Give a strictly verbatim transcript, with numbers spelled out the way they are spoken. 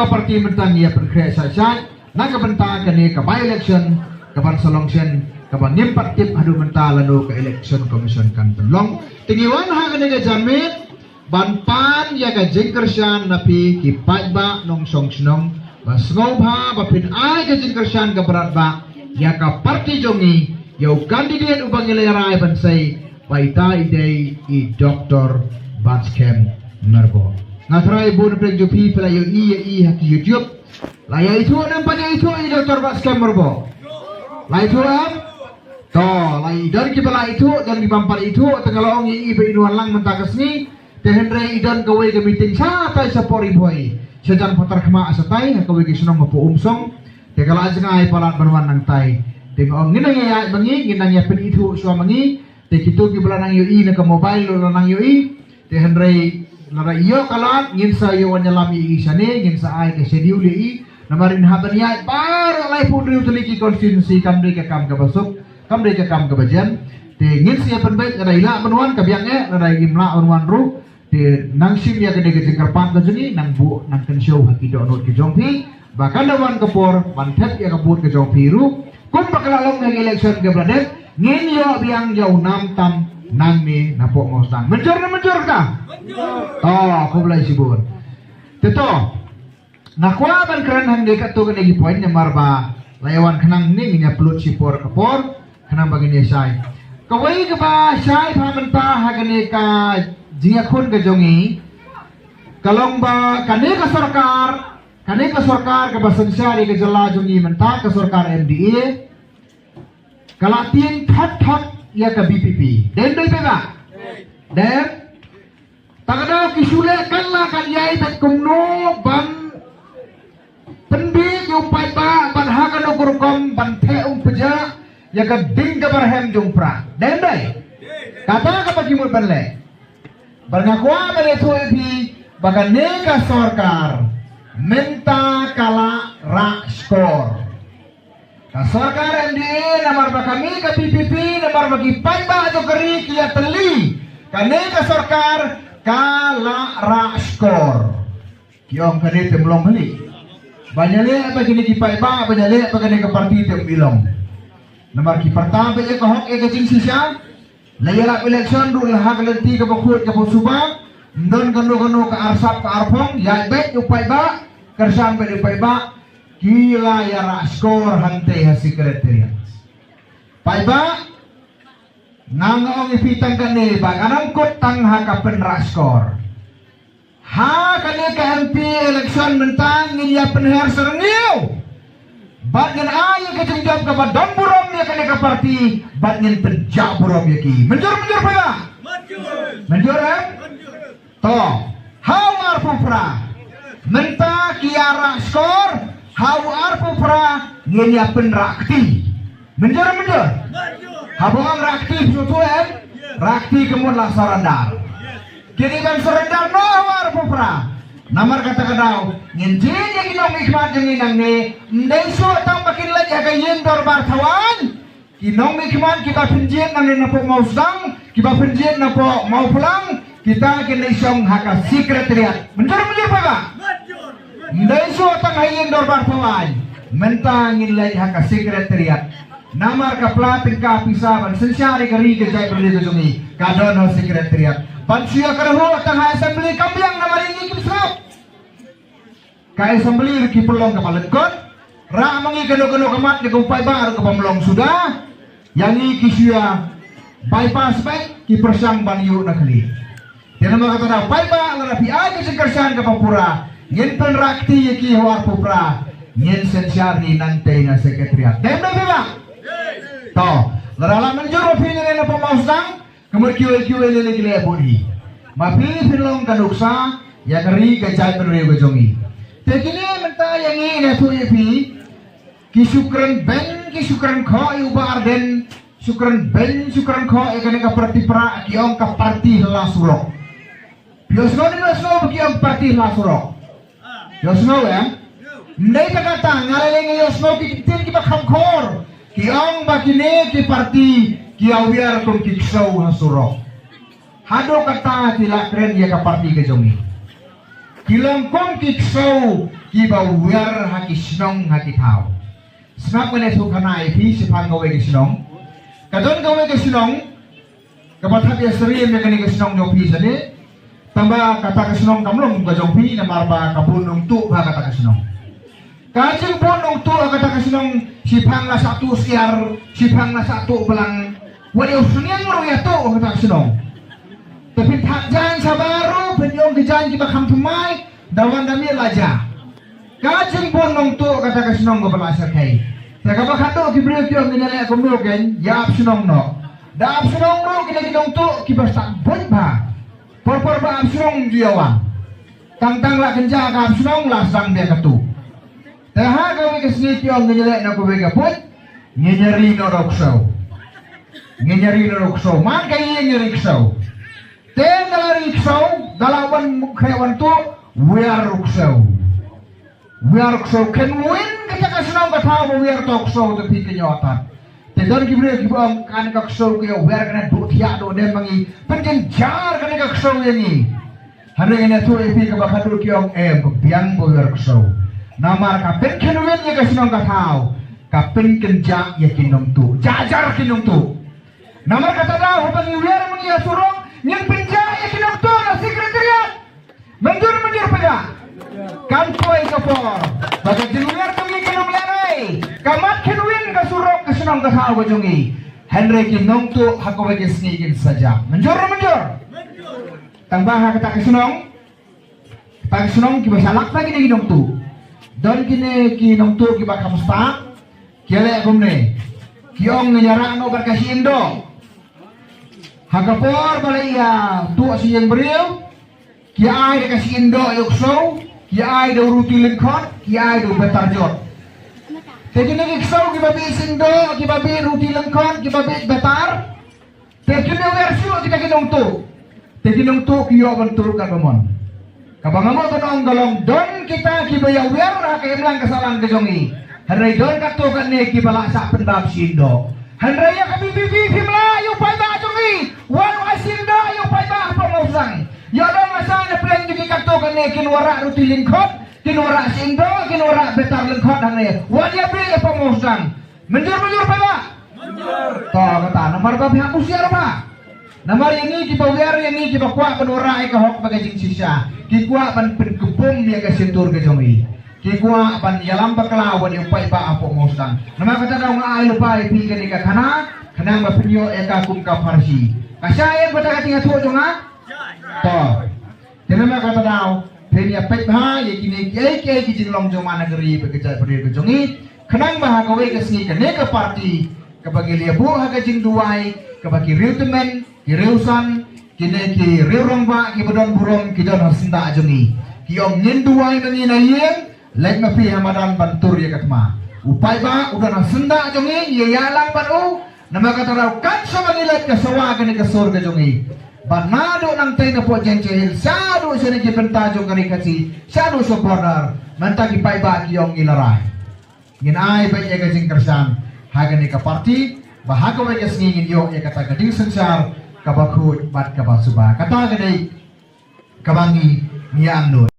Ka party mynta ngi ïa pynkhreh shai shai na ka bynta kane ka by election ka ban sa long shen, ka ban ngim pat tip haduh mynta lano ka election commission kan pynlong. Te ngi wan ha kane ka janmiet ban pan ïa ka jingkyrshan na phi ki paidbah nongshong shnong, ba sngewbha ba phin ai ka jingkyrshan ka brat ba ïa ka party jong ngi, ïa u candidate uba ngi la rai ban sei, ba ita i dei i Doktor Batskhem Myrboh. Nga tharai bun pyrshah jong phi phi la ïohi ïa i ha ki YouTube. La ïa ithuh ne em pat ïa ithuh i Doktor Batskhem Myrboh? La ithuh em? To, la i don kiba la ithuh, don kiba ym pat ithuh, te nga la ong ïa i ba in wan lang mynta ka sngi. Te hynrei i don kawei ka meeting shatai sha Pori Bhoi, sha jan Patar Khmah shatai, ha kawei ka shnong hapoh Umsong. Te ka la jngai palat ban wan nangtai. Te nga ong ngin nang ïa ïaid ma ngi, ngin nang ïa pynithuh shuwa ma ngi. Te kito kiba la nang ïohi na ka mobile ruh la nang ïohi. Te hynrei lada ïoh ka lad ngin sa ïoh wan ïalam ïa i shane, ngin sa ai ka schedule ïa i. Namar in hap ban ïaid baroh laiphew hynriew tylli ki constituency kam dei ka kam kaba suk, kam dei ka kam kaba jem. Te ngin sa ïa pynbeit, lada i lah ban wan ka biang eh, lada im lah ban wan ruh. Te nang shim ïa kane ka jingkyrpad ka jong ngi, nang buh nang kynshew ha ki dohnud ki jong phi. Ba kan da wan ka por ban thep ïa ka vote ka jong phi ruh, kumba ka la long ha ka election kaba la dep, ngin ïoh biang ïa u nam tam nangne napoh Mawsdang. Mynjur ne mynjur ka? To, khublei shibun. Te to, nga kwah ban kren hangne katto katne ki point namar ba la ïa wan khnang ne ngin ïa pynlut shipor ka por. Khnang ba ngin ïa shai. Kawei kaba shai bha mynta ha kane ka jingïakhun ka jong ngi, ka long ba kane ka sorkar, kane ka sorkar kaba synshar ïa ka jylla jong ngi mynta, ka sorkar M D A, ka la tieng thot thot ïa ka V P P. Dei, dei te ba? Dei. Ta ka daw ki shu leh kan la kan ïai bad kumno ban pynbiej ïa u paidbah, ban ha kano ka rukom ban theh um pjah ïa ka ding kaba rhem jong u Prah. Dei, dei? Kata kaba ki mut ban leh. Bad nga kwah ban ïathuh ïa phi ba kane ka sorkar mynta ka la rah skor. Ka sorkar M D A namar ba ka mih ka V P P, namar ba ki paidbah jong ka ri ki ïatylli, kane ka sorkar ka la rah skor. Ki ong kane te ym long hali. Ban ïaleh ba kine ki paidbah, ban ïaleh ba kane ka party te ym long. Namar ki pyrta ba ïa ka hok ïa ka jingshisha. La ïalap election ruh la ha ka lynti kaba khuid kaba suba. Ym don kano kano ka arsap ka arphong, ïaid beit u paidbah, kyrshan beit u paidbah. Ki la ïa rah skor hangtei ha secretariat. Paidbah, nga nga ong ïa phi tang kane ba nga nang kut tang ha ka pynrah skor. Ha kane ka M P election mynta ngin ïa pynher syrngiew. Bad ngin ai ïa ka jingjop kaba don burom ïa kane ka party, bad ngin pynjah burom ïa ki. Mynjur, mynjur paidbah? Mynjur, em? To, ha u arphew phra. Mynta ki ïa rah skor, ha u arphew phra ngin ïa pynrah kti. Mynjur, mynjur. Haba ong rah kti, phi sngewthuh em? Rah kti ka mut la surrender. Ki dei ban surrender noh ha u arphew phra. Namar kata ka daw ngin jied ïa ki nongmihkhmat jong ngi nangne, ym dei shuh tang ba kin leit ha ka ïing dorbar thawaiñ. Ki nongmihkhmat kiba pynjied nangne napoh Mawsdang, kiba pynjied napoh Mawphlang, kita kin leit shong ha ka secretariat. Mynjur, mynjur paidbah? Ym dei shuh tang ha ïing dorbar thawaiñ. Mynta ngin leit ha ka secretariat. Namar ka pla tyngka pisa ban synshar ïa ka ri ka jaitbynriew ka jong ngi ka don ha secretariat. Ban shu ïa kyrhuh tang ha assembly kam biang namar ïa ngi kim sngap. Ka assembly ruh ki pynlong kaba lyngkot. Rah ma ngi kano kano ka mat ne ka u paidbah ruh kaba ym long suda. Ïa ngi ki shu ïa bypass beit, ki pyrshang ban ïuh na khlieh. Te namar kata da paidbah lada phi ai ka jingkyrshan kaba pura, ngin pynrah kti ïa ki ha u arphew phra, ngin synshar hi nangtei na secretariat. Dei, dei paidbah? To, lada la mynjur ba phi ne napoh Mawsdang, ka mut kiwei kiwei lei lei ki leh bun hi. Ma phi phin long ka nuksa ïa ka ri ka jaitbynriew ka jong ngi. Te kine mynta ïa ngi ne ïathuh ïa phi, ki shu kren beiñ, ki shu kren khoh ïa u Bah Ardent, shu kren beiñ, shu kren khoh ïa kane ka party Prah, ki ong ka party hla surok. Phi ïohsngew ne ym ïohsngew ba ki ong party hla surok? Ïohsngew em? Ym dei tang kata, nga la lei nga ïohsngew ki ktien kiba kham khor. Ki ong ba kine ki party ki ïawiar kum ki ksew ha surok. Haduh katta ki la kren ïa ka party ka jong ngi. Ki long kum ki ksew kiba wiar ha ki shnong ha ki thaw. Sngap ngan ïathuh khana ïa phi shaphang kawei ka shnong. Ka don kawei ka shnong kaba thap ïasyriem ïa kane ka shnong jong phi shane. Tangba kata ka shnong kam long ka jong phi namar ba ka bun nongtuh bha kata ka shnong. Ka jingbun nongtuh ha kata ka shnong, shiphang la sah tuh syiar, shiphang la sah tuh blang. Wat ïa u sniang ruh ïa tuh ha kata ka shnong. Te phin thad jaiñ shabar ruh, phin ïoh ki jaiñ kiba kham thymmai, da wan da miet la jah. Ka jingbun nongtuh kata ka shnong kaba la shyrkhei. Te kaba khadduh ki briew ki ong ngin ïaleh kumno kein, ïa ap shnong noh. Da ap shnong ruh kine ki nongtuh kiba stad buit bha. Por por ba ap shnong ju ïa wan. Tang tang la kynjah ka ap shnong la sdang beit ka tuh. Te ha kawei ka sngi ki ong ngin ïaleh na kawei ka buit, ngin ïa ri noh da u ksew. Ngin ïa ri noh da u ksew. Man ka ïing ïa ri ksew. Te da la ri ksew, da la wan khreh wan tuh, wiar u ksew. Wiar u ksew, kynwin kata ka shnong ka thaw ba wiar uta u ksew te phi kynnoh tad. Te don ki briew kiba ong kane ka ksew ka ïa wiar kane duh thiah duh dem ma ngi. Pynjynjar kane ka ksew ïa ngi. Hynrei ngin ïathuh ïa phi kaba khadduh ki ong em, ba biang ba wiar u ksew. Namar ka pynkynwin ïa ka shnong ka thaw, ka pynkynjah ïa ki nongtuh. Jah jar ki nongtuh. Namar kata daw haba ngi wiar ma ngi ha surok, ngin pynjah ïa ki nongtuh na secretariat. Mynjur mynjur pynjah. Kan poi ka por ba ka jingwiar jong ngi kan ym lehrain. Ka mat kynwin ka surok ka shnong ka thaw ka jong ngi. Hynrei ki nongtuh ha kawei ka sngi kin sa jah. Mynjur mynjur. Tang ba ha kata ka shnong, kata ka shnong kiba shalak ta kine ki nongtuh. Don kine ki nongtuh kiba kham stad, ki leh kumne. Ki ong ngin ïa rah noh bad ka shi indo. Ha ka por ba la ïa tuh shi ïing briew, ki ai da ka shi indo ïa u ksew, ki ai da u ruti lyngkhot, ki ai da u betar jot. Te kine ki ksew kiba bit shi indo, kiba bit ruti lyngkhot, kiba bit betar. Te kin ïa wiar shuh kita ki nongtuh. Te ki nongtuh ki ïoh ban tuh katba mon. Kaba nga mut ban ong ka long don kita kiba ïa wiar ha ka imlang ka sahlang ka jong ngi. Hynrei don katto katne kiba lah shah pyndap shi indo. Hynrei ïa ka VPP phim lah ïa u paidbah jong ngi. Wan u ai shi indo ïa u paidbah hapoh Mawsang. Ïa don la shah na pdeng jong ngi katto katne kin wanrah ruti lyngkhot, kin wanrah shi indo, kin wanrah betar lyngkhot hangne. Wan ïa bit ïa hapoh Mawsang. Mynjur mynjur paidbah. To kata namar ba phi hap husiar bha. Namar ïa ngi kiba wiar, ïa ngi kiba kwah ban wanrah ïa ka hok bad ka jingshisha, ki kwah ban pynkupbum ïa ka shyntur ka jong ngi. Ki kwah ban ïalam bakla wat ïa u paidbah hapoh Mawsang. Namar kata daw nga ai lypa ïa phi kane ka khana, khnang ba phin ïoh ïa ka kum ka pharshi. Ka shai ïa kata ka jingïathuh jong nga. To. Te namar kata daw phin ïa peit bha ïa kine kiei kiei ki jinglong jong ma na ka ri bad ka jaitbynriew ka jong ngi. Khnang ba ha kawei ka sngi kane ka party kaba ngi la ïa buh ha ka jingduwai, kaba ki riew tymmen, ki riew san, kine ki riew rangbah kiba don burom ki don ha syndah jong ngi. Ki ong ngin duwai ma ngi na ïing, leit ma phi ha madan ban tur ïa ka thma. U paidbah u don ha syndah jong ngi, ïa ïalang bad u. Namar kata daw kan shuwa ngi leit ka sawa kane ka sur ka jong ngi. Bad naduh nangtei na Pojeng Jahil shaduh shane ki bynta jong ka ri Khasi, shaduh sha border, mynta ki paidbah ki ong ngi la rai. Ngin ai beit ïa ka jingkyrshan ha kane ka party ba ha kawei ka sngi ngin ïoh ïa kata ka jingsynshar kaba khuid bad kaba suba. Kata ka dei kaba ngi ngi angnud.